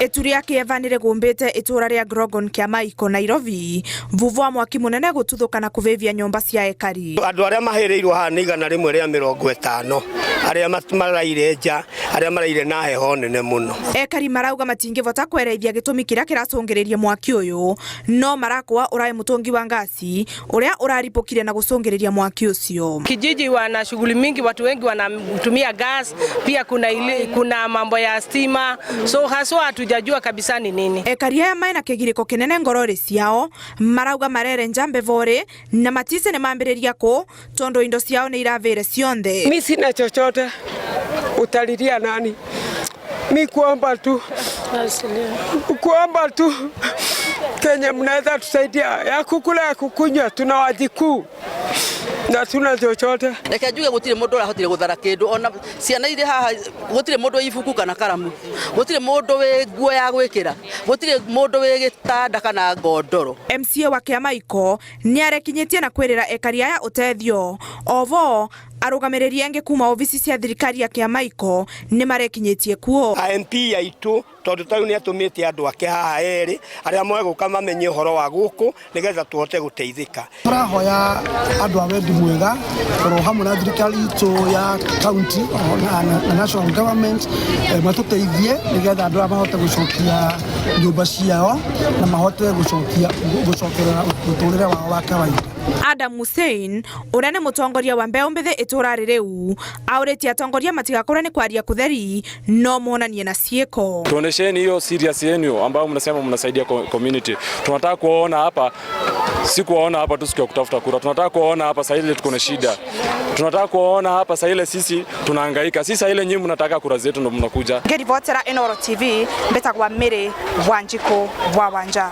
Itu ria kieva nirigumbite itura ria Grogon Kiamaiko, Nairobi, vuvu wa mwaki munene gututhuka na kuvivia nyumba cia ekari. Andu aria mahiriirwo haha ni 150 aria maraire nja, aria maraire na heho nene muno. Ekari marauga matingivota kwereithia gitumi kiria kiracungiririe mwaki uyu, no marakwa urai mutungi wa ngasi uria uraripukire na gucungiriria mwaki ucio. Kijiji wana shughuli mingi, watu wengi wanatumia gas, pia kuna mambo ya stima, so haswa hatujajua kabisa ni nini. Ekari aya mena kigiriko kinene ngorori ciao marauga marere nja mbevori na matise ni mambiriria ku tondu indo ciao ni iravire cionthe. Mi sina chochote, utalilia nani? Mi kuomba tu, kuomba tu kenye mnaweza tusaidia ya kukula ya kukunywa, tuna wajikuu na tuna chochote. Reke njuge gutire mundu urahotire guthara kindu, ona ciana iri haha gutire mundu ibuku kana karamu, gutire mundu wi nguo ya gwikira, gutire mundu wi gitanda kana ngondoro. MCA wa Kiamaiko ni arekinyitie na kwirira ekari aya utethio. Ovo arugamiriri angi kuma obici cia thirikari ya Kiamaiko ni marekinyitie kuo. MP aitu tondu tau ni atumite andu ake haha eri aria moe guka mamenye uhoro wa guku nigetha tuhote guteithika. Turahoya andu a wendi mwega oro hamwe na thirikari itu ya county na national government matuteithie nigetha andu aya mahote gucokia nyumba ciao na mahote gucokia gucokerera muturire wao wa kawaida. Adam Hussein uria ni mutongoria wa mbeu mbithi iturari riu auritie atongoria matigakorwo ni kwaria kutheri no monanie na ciiko. Tuonesheni hiyo serious yenu ambayo mnasema mnasaidia community. Tunataka kuona hapa, si kuwaona hapa tu siku ya kutafuta kura. Tunataka kuwaona hapa saa ile tuko na shida. Tunataka kuwaona hapa saa ile sisi tunahangaika. Si saa ile nyinyi mnataka kura zetu ndo mnakuja. Ngiribotera Inooro TV, mbetagwa Mary Wanjiku wa Wanja.